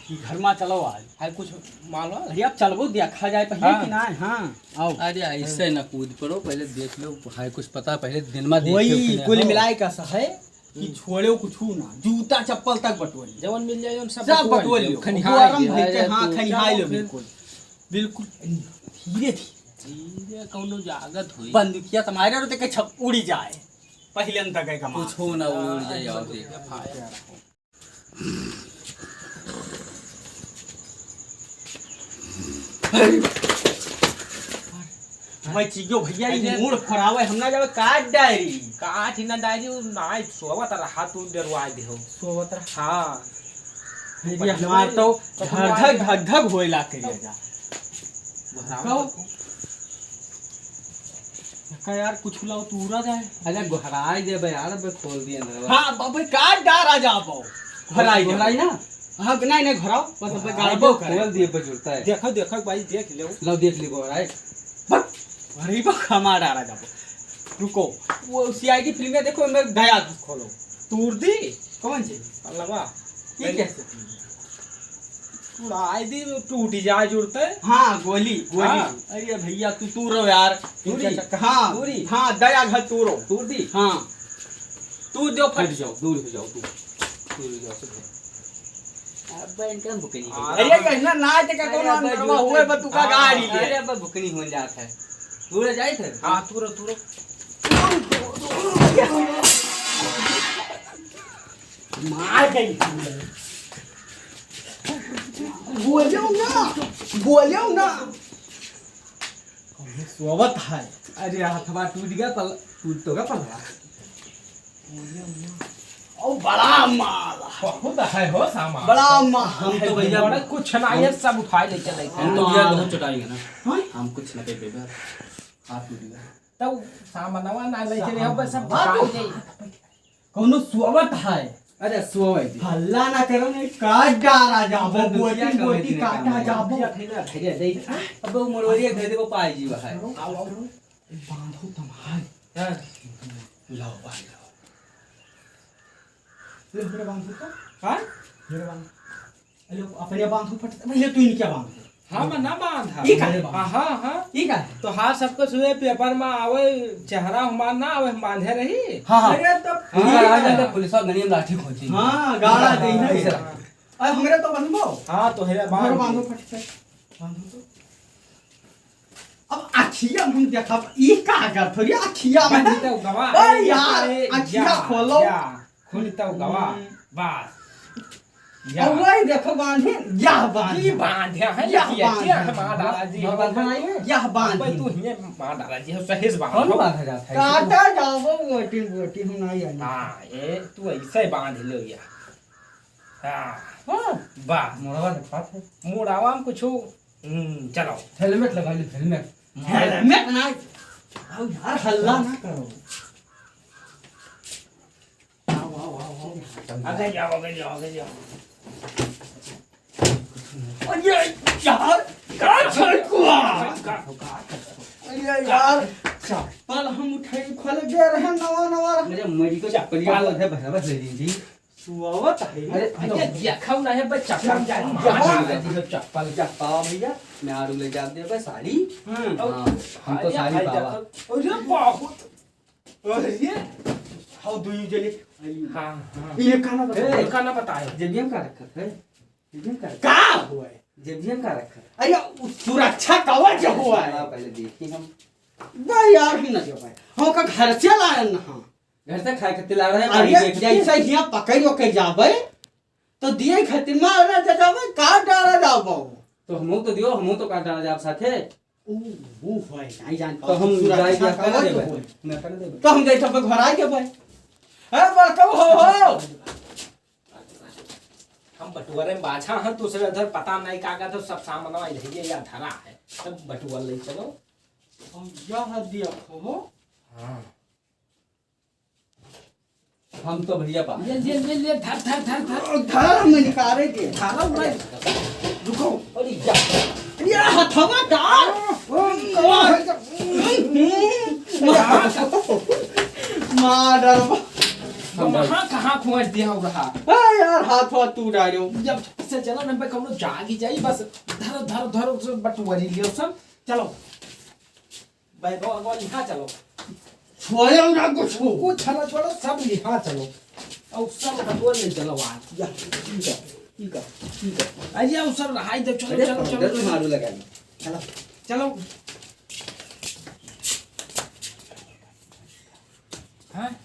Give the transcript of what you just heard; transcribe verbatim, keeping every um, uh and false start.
कि घर मा चलो आज। हाय, कुछ माल वाल? अरे, अब चलबो, देखा जाए पहिले हाँ। कि ना, हाँ, आओ। अरे, ऐसे ना कूद पड़ो, पहिले देख लो, हाय, कुछ पता, पहिले दिन मा देखे वही, कि ना कुल हो। मिलाए का सा है कि हम्म। छोड़े कुछ ना, जूता चप्पल तक बटोर लियो। जवन मिल जाए, उन सब सब बटोर बटोर लियो। लियो। खनिहाय गरम लियो। भई के, अरे, हाँ, तू खनिहाय चलो लियो, फिर। बिल्कुल, बिल्कुल, धीरे, धीरे। धीरे, कौनो जागत होई। बंदूकिया तुम्हारे रो, देखे छप उड़ी जाए, पहिले अंदर गए कमा। कुछ हो ना, उड़, उड़ जाए, और देख। भाई चीजो भैया, ई अरे। मूड़ फरावे, हम ना जावे काट डायरी। काट ही ना डायरी, उ ना सोवत रहा, तू डरवा दे हो। सोवत रहा। हाँ। अरे बढ़िया हमार भाई, तो तो धक धक, हमार धक धक होए लाग के जा। बताओ। कहो। का यार, कुछ लाओ, तू उड़ा जाए। अरे, गोहराई देबे यार, अबे खोल दिए अंदर। हाँ, अब, अब काट डारा जाबो। गोहराई देबे। गोहराई ना? हाँ, नहीं, नहीं, घराओ, बस, अब अरे, गाड़बो करे। खोल दिए, बस जुड़ता है। देखो, देखो, भाई, देख लो। लो, देख ली गोहराई। बक, अरे, बक, हमार डारा जाबो। रुको, वो सीआईडी फिल्म में देखो, मैं गया खोलो। तूर दी? कौन चीज? पल्लवा। ये कैसे? उड़ाई दी, टूट जाए जुड़ते। हाँ, गोली, गोली। हाँ। अरे भैया, तू तूरो यार। तूरी? हाँ, तूरी? हाँ, दया घर तूरो। तूर दी? हाँ। तू जो फट फट जाओ, दूर हो जाओ, दूर। दूर हो जाओ, सब। अब इनका भुकनी हो अरे, जाए। ये ना, ना, ते का अरे, कौन अब अंदरवा जूते हुए, बस तू का हाँ, गाड़ी है। अरे, अब भुकनी हो जात है। तूरे जाए थे? हाँ, तूरो, तूरो। मार गई। बोलियो ना, बोलियो ना। सोवत है। अरे, हथवा टूट गया, पल-, टूट तो गया पलवा। बोलियो ना। ओ, बड़ा माल। बहुत है हो सामान। बड़ा माल। हम तो भैया बड़ा कुछ ना, ये सब उठाए ले चले। हम तो भैया बहुत चटाई है ना। हाँ? हम कुछ ना कह पाएबे। हाथ टूट गया। तब सामानवा ना ले चले, हम बस सब हाँ, उठाए तो ले। कौनो सोवत है। अरे सोवे दे। हल्ला ना करो, नहीं काट डारा जाबो, अबे बोटी, दुखिया का बोटी है, काटा काम है। जाबो। दुखिया थे ना, धैर्य दे। अब वो मरोरिया दे दे, वो पाई जीवा है। आओ, आओ। बांधो तमार। हाँ। लाओ, बांध लाओ। ले, मेरे बांधो तो। हाँ? मेरे बांध। अरे, अपने बांधो फट, भैया, तू इनके बांध। हाँ, मैं ना बांधा। ई का है? हाँ, हाँ, हाँ। ई का है? तो हाँ, सबको सुबह पेपर में आवे, चेहरा हमार ना आवे, हम बांधे रही। हाँ, हाँ। अरे, तब हाँ, ठीक हाँ, है। हाँ, पुलिस वाला गनियम लाठी खोजी। हाँ, गाड़ा हाँ, दे ही हाँ, नहीं। हाँ। अरे, हमरे तो बांधो। हाँ, तो है, हमरे बांध बांधो दे। फट से। बांधो तो। अब अखिया हम देखब, ई का करत हो रे अखिया में? खुली तौ गवा। ए यार, अखिया खोलो। खुली तौ गवा। हम्म। बस। या। अब वही देखो बांधे, या बांधे। ई बांधे है, या बांधे। मार डाला जी, हम बांधे नहीं है। या बांधे। तू हिये मार डाला जी, सही से बांधो। कौन बांधा जाता है? काटा जाओ, बोटी, बोटी, हम नहीं आने। हाँ, ये तू ऐसे बांध लो या। हाँ। हाँ। बस। मोड़वा दिखात है। मोड़वा में कुछ, हम्म, चलो। हेलमेट लगा ली, हेलमेट। हेलमेट ना। आओ यार, हल्ला ना करो। आओ, आओ, आओ, आओ। आगे जाओ, आगे जाओ, आगे जाओ। अरे यार, का छड़कुआ? अरे यार, चप्पल हम उठाई खोल दे रहे, नवा, नवा। अरे, मेरी तो चप्पल चप्पल। है, भैया, बस ले लीजिए। सुआवत है। अरे, अरे, देखो ना है बच्चा, चप्पल। चप्पल। जा, जा, जा, भैया, मैं आड़ू ले जाते हैं, बस साड़ी। हम्म। हाँ, हम तो अरे, साड़ी भाई, पावा। देखो। अरे, बहुत। अरे, हाउ do you जने? हाँ, हाँ। ये का ना बताओ। ए, का ना बताओ। जेबिया में का रखत है? जेबिया में का रखत? का हुआ है? जेबिया में का रखत? अरे, उ सुरक्षा कवच हुआ है। पहले देखी हम। भाई यार, हम ना दे पाए। हम का घर से लायन ना। घर से खाए खातिर ला रहे हैं, अरे, पानी देख के। जैसे हियाँ पकड़ के जाबे, तो दिए खातिर मारा जा जाबे, काट डारा जाबो। तो हमहू तो दियो, हमहू तो काट डारा जाब साथे। ऊ, ऊ होए, नहीं जान तो पाओ, हम सुरक्षा जाए के का कहाँ बात देबे? होए? ना कर देबे। तो हम जाए सब घर आ जाबे। अरे, बड़का हो, हो। हम बटुअरे में बाझा हैं, दूसरे उधर पता नहीं का का, तो सब सामान वही है, ये या धरा है। सब बटुअर ले चलो। हम यह दिया हो। हाँ। हम तो भैया बा। ले, ले, ले, ले, धर, धर, धर, धर। धर, हम निकाले के। धर, भाई। रुको। अरे, या। ये हथवा डाल। मार डाल। तो वहाँ कहाँ खोज दिया हो रहा? ए यार, हाथ वाथ तू डालो। जब से चलो, नहीं पे कौनो जागी जाई, बस धरो, धरो, धरो, सब बटुअरी लियो सब, चलो। बैगवा, अगवा लिहा चलो। छोड़ो ना कुछ। कुछ ना छोड़ो, सब लिहा चलो। और सब बटुअर ले चलो आज। या, ठीक है, ठीक है, ठीक है। अरे, वो सब रहाई दो, चलो, अरे, चलो, चलो, पाउडर चलो। झाड़ू लगा ली। चलो, चलो। हाँ?